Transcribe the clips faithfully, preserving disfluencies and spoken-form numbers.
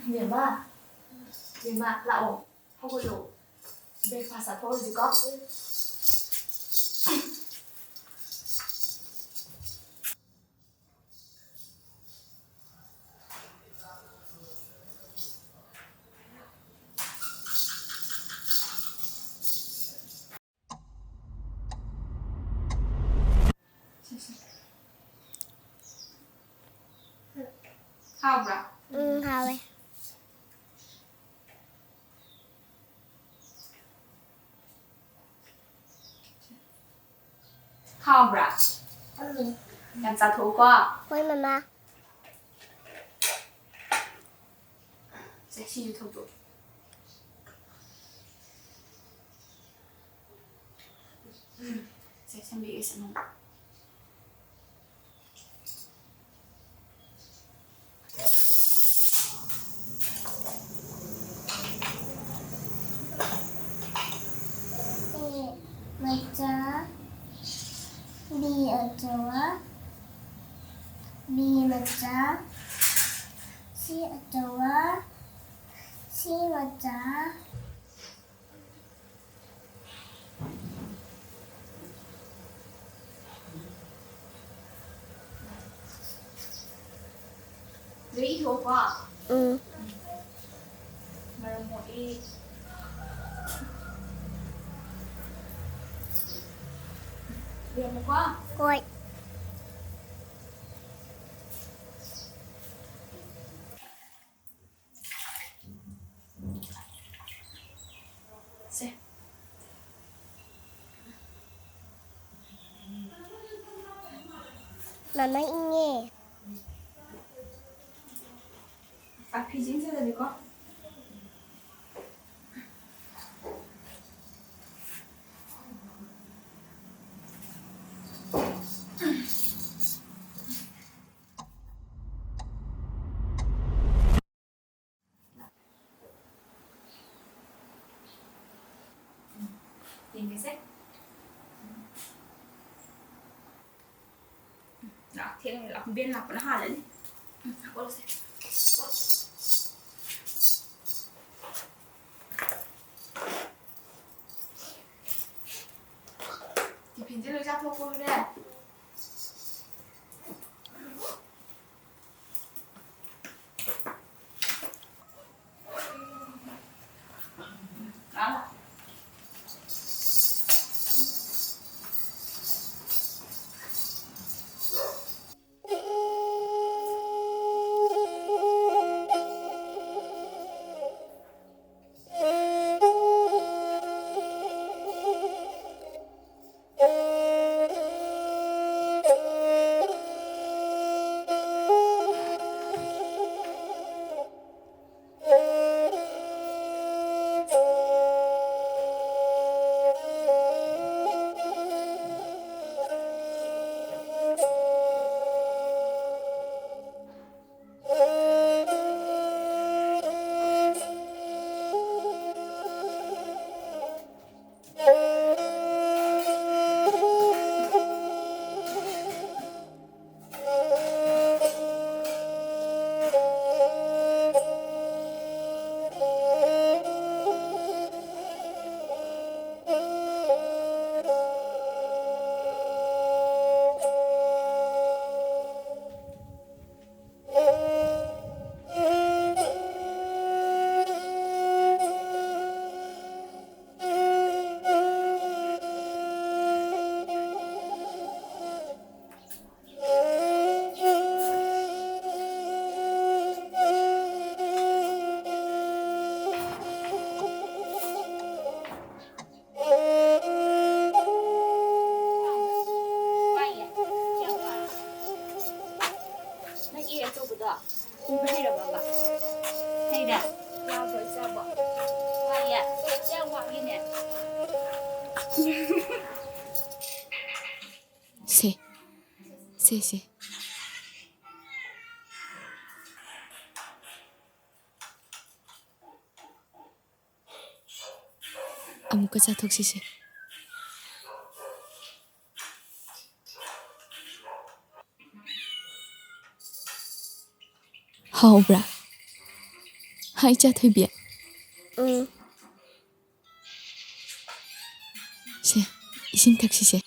ꯕꯦꯝꯃ, ꯕꯦꯝꯃ, ꯂꯥꯛꯑꯣ, ꯍꯧꯒꯠꯂꯣ, breakfast ꯆꯥꯊꯣꯛꯑꯁꯤꯀꯣ꯫ ꯍꯥꯎꯕ꯭ꯔꯥ? ꯎꯝ, ꯍꯥꯎꯋꯦ꯫ ꯍꯥꯎꯕ꯭ꯔꯥ? ꯎꯝ꯫ ꯌꯥꯝ ꯆꯥꯊꯣꯛꯎꯀꯣ꯫ ꯍꯣꯏ, ꯃꯃꯥ꯫ ꯁꯦ, ꯁꯤꯁꯨ ꯊꯧꯗꯣꯛꯑꯣ꯫ ꯁꯦ, ꯁꯦꯝꯕꯤꯒꯦꯁꯦ ꯃꯃꯥ꯫ A ꯃꯆꯥ, B ꯑꯆꯧꯕ, B ꯃꯆꯥ, C ꯑꯆꯧꯕ, C ꯃꯆꯥ, ꯂꯣꯏ ꯏꯊꯣꯛꯑꯣꯀꯣ꯫ ꯎꯝ꯫ ꯃꯔꯝ ꯃꯣꯛꯏ꯫ ꯏꯔꯝꯃꯨꯀꯣ꯫ ꯍꯣꯏ꯫ ꯁꯦ꯫ ꯃꯃꯥ ꯏꯪꯉꯦ꯫ ꯑ, ꯐꯤꯁꯦ ꯏꯪꯁꯜꯂꯗꯤꯀꯣ꯫ ꯌꯦꯡꯒꯦꯁꯦ꯫ ꯂꯥꯛ ꯊꯦꯡꯉꯦ, ꯂꯥꯛ-, ꯕꯦꯟ ꯂꯥꯛꯄꯅ ꯍꯥꯜꯂꯅꯤ꯫ ꯎꯝ, ꯍꯧꯒꯠꯂꯁꯦ꯫ ꯌꯦꯟꯁꯦ ꯂꯣꯏ ꯆꯥꯊꯣꯛꯈꯣꯅꯦ꯫ ꯅꯪ ꯑꯦ ꯑꯆꯧꯕꯗꯣ ꯏꯕ ꯍꯩꯔꯕꯕ? ꯍꯩꯔꯦ? ꯌꯥꯕ꯭ꯔꯣ ꯏꯆꯥꯕꯣ? ꯋꯥꯏꯌꯦ꯫ ꯌꯥꯝ ꯋꯥꯠꯂꯤꯅꯦ꯫ ꯁꯦ, ꯁꯦ, ꯁꯦ꯫ ꯑꯃꯨꯛꯀ ꯆꯥꯊꯣꯛꯁꯤꯁꯦ꯫ ꯍꯥꯎꯕ꯭ꯔꯥ? ꯍꯥ, ꯏꯆꯥ ꯊꯣꯏꯕꯤ? ꯎꯝ꯫ ꯁꯦ, ꯏꯁꯤꯡ ꯊꯛꯁꯤꯁꯦ꯫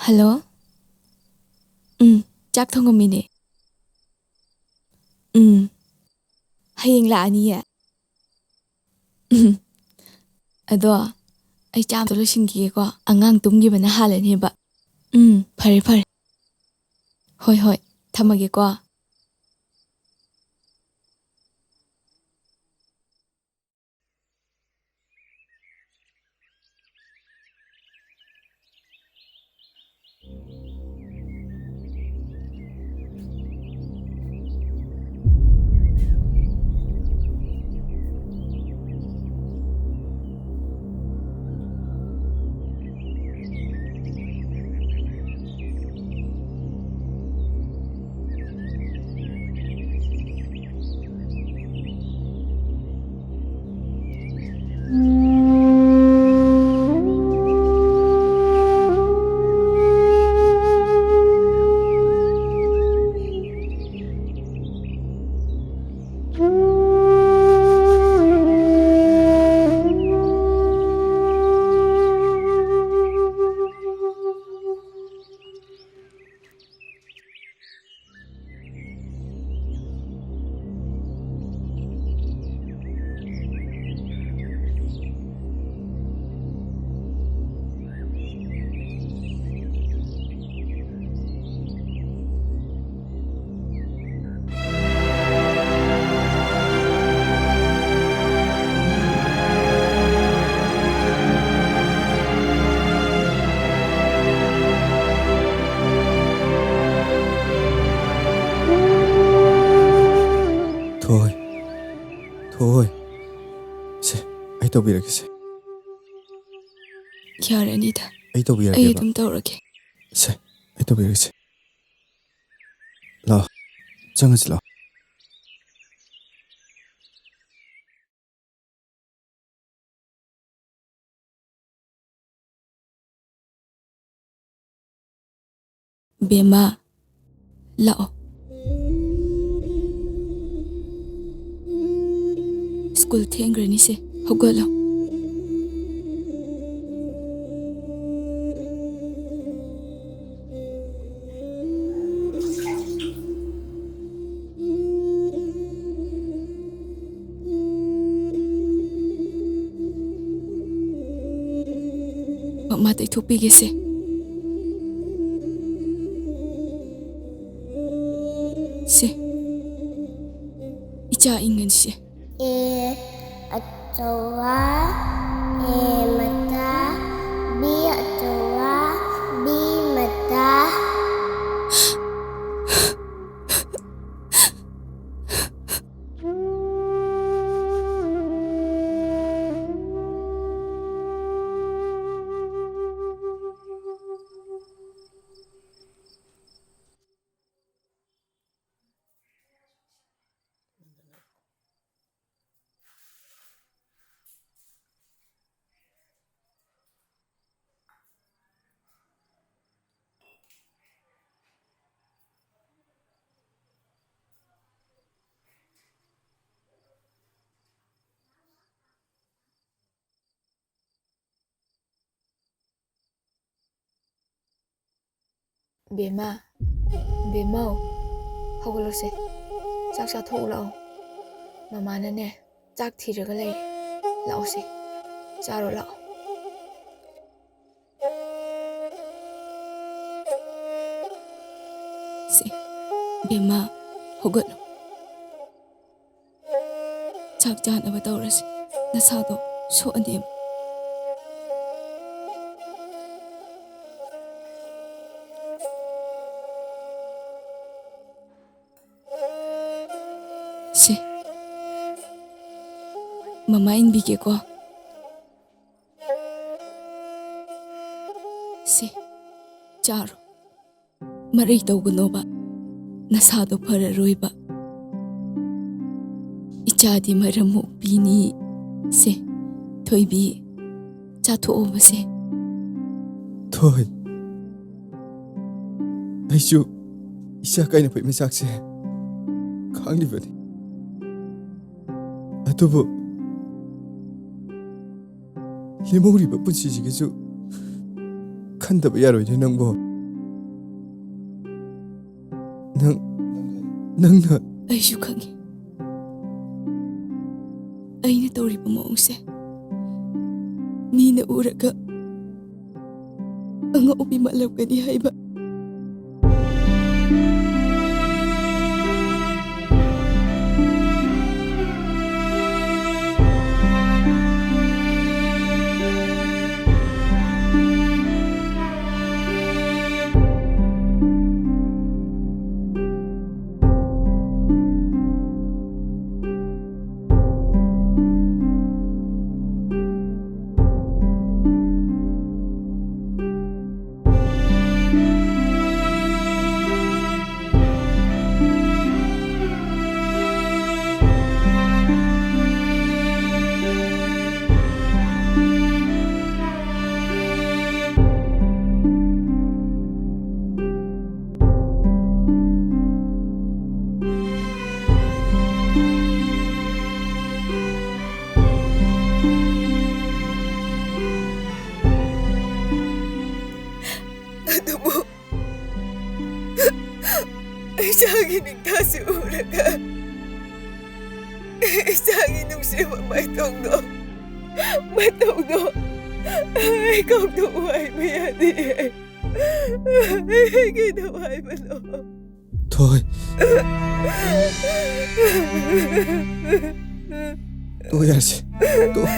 ꯍꯜꯂꯣ꯫ ꯎꯝ, ꯆꯥꯛ ꯊꯣꯡꯉꯝꯃꯤꯅꯦ꯫ ꯎꯝ, ꯍꯌꯦꯡ ꯂꯥꯛꯑꯅꯤꯌꯦ꯫ ꯎꯝ, ꯑꯗꯣ ꯑꯩ ꯆꯥꯛ ꯑꯝꯇ ꯂꯣꯏꯁꯤꯟꯈꯤꯒꯦꯀꯣ, ꯑꯉꯥꯡ ꯇꯨꯝꯈꯤꯕꯅ ꯍꯥꯜꯂꯅꯦꯕ꯫ ꯎꯝ, ꯐꯔꯦ ꯐꯔꯦ꯫ ꯍꯣꯏ ꯍꯣꯏ, ꯊꯝꯃꯒꯦꯀꯣ꯫ ꯊꯣꯏ, ꯊꯣꯏ, ꯁꯦ, ꯑꯩ ꯇꯧꯕꯤꯔꯒꯦꯁꯦ꯫ ꯌꯥꯔꯅꯤꯗ꯫ ꯑꯩ ꯑꯩ ꯇꯧꯕꯤꯔꯒꯦꯕ꯫ ꯑꯗꯨꯝ ꯇꯧꯔꯒꯦ꯫ ꯁꯦ, ꯑꯩ ꯇꯧꯕꯤꯔꯒꯦꯁꯦ꯫ ꯂꯥꯛꯑꯣ, ꯆꯪꯉꯁꯤ ꯂꯥꯛꯑꯣ꯫ ꯕꯦꯝꯃ, ꯂꯥꯛꯑꯣ꯫ ꯁ꯭ꯀꯨꯜ ꯊꯦꯡꯈ꯭ꯔꯅꯤꯁꯦ, ꯍꯧꯒꯠꯂꯣ꯫ ꯃꯥ ꯇꯩꯊꯣꯛꯄꯤꯒꯦꯁꯦ꯫ ꯁꯦ, ꯏꯆꯥ ꯏꯪꯒꯟꯁꯦ꯫ ꯑꯦ ꯑꯆꯧꯕ, ꯑꯦ ꯃꯆꯥ, ꯕꯤ ꯑꯆꯧꯕ, ꯕꯤ ꯃꯆꯥ꯫ ꯕꯦꯝꯃ, ꯕꯦꯝꯃꯧ, ꯍꯧꯒꯠꯂꯣꯁꯦ꯫ ꯆꯥꯛ ꯆꯥꯊꯣꯛꯎ ꯂꯥꯛꯑꯣ꯫ ꯃꯃꯥꯅꯅꯦ, ꯆꯥꯛ ꯊꯤꯔꯒ ꯂꯩꯔꯦ꯫ ꯂꯥꯛꯑꯣꯁꯦ, ꯆꯥꯔꯣ ꯂꯥꯛꯑꯣ꯫ ꯁꯦ, ꯕꯦꯝꯃ, ꯍꯧꯒꯠꯂꯣ꯫ ꯆꯥꯛ ꯆꯥꯅꯕ ꯇꯧꯔꯁꯤ꯫ ꯅꯁꯥꯗꯣ ꯁꯣꯛꯑꯅꯦꯕ꯫ ꯁꯦ, ꯃꯃꯥ ꯏꯟꯕꯤꯒꯦꯀꯣ꯫ ꯁꯦ, ꯆꯥꯔꯣ꯫ ꯃꯔꯩ ꯇꯧꯒꯅꯣꯕ, ꯅꯁꯥꯗꯣ ꯐꯔꯔꯣꯏꯕ꯫ ꯏꯆꯥꯗꯤ ꯃꯔꯝ ꯃꯣꯛꯄꯤꯅꯤ꯫ ꯁꯦ, ꯊꯣꯏꯕꯤ, ꯆꯥꯊꯣꯛꯑꯣꯕꯁꯦ꯫ ꯊꯣꯏ, ꯑꯩꯁꯨ ꯏꯆꯥ ꯀꯥꯏꯅꯕꯒꯤ ꯃꯩꯆꯥꯛꯁꯦ ꯈꯥꯡꯂꯤꯕꯅꯤ꯫ ꯑꯗꯨꯕꯨ ꯂꯦꯝꯍꯧꯔꯤꯕ ꯄꯨꯟꯁꯤꯁꯤꯒꯤꯁꯨ ꯈꯟꯗꯕ ꯌꯥꯔꯣꯏꯅꯦ ꯅꯪꯕꯣ꯫ ꯅꯪ, ꯅꯪꯅ ꯑꯩꯁꯨ ꯈꯪꯉꯤ꯫ ꯑꯩꯅ ꯇꯧꯔꯤꯕ ꯃꯑꯣꯡꯁꯦ ꯃꯤꯅ ꯎꯔꯒ ꯑꯉꯧꯕꯤ ꯃꯥꯜꯂꯝꯒꯅꯤ ꯍꯥꯏꯕ꯫ ꯑꯗꯨꯕꯨ ꯏꯆꯥꯒꯤ ꯅꯤꯡꯊꯥꯁꯤ ꯎꯔꯒ, ꯏꯆꯥꯒꯤ ꯅꯨꯡꯁꯤꯕ ꯃꯥꯏꯊꯣꯡꯗꯣ, ꯃꯇꯧꯗꯣ ꯑꯩ ꯀꯥꯎꯊꯣꯛꯎ ꯍꯥꯏꯕ ꯌꯥꯗꯦ꯫ ꯑꯩ ꯀꯩꯗꯧ ꯍꯥꯏꯕꯅꯣ? ꯊꯣꯏ꯫ ꯇꯣꯛ ꯌꯥꯔꯁꯤ꯫ ꯇꯣꯛ꯫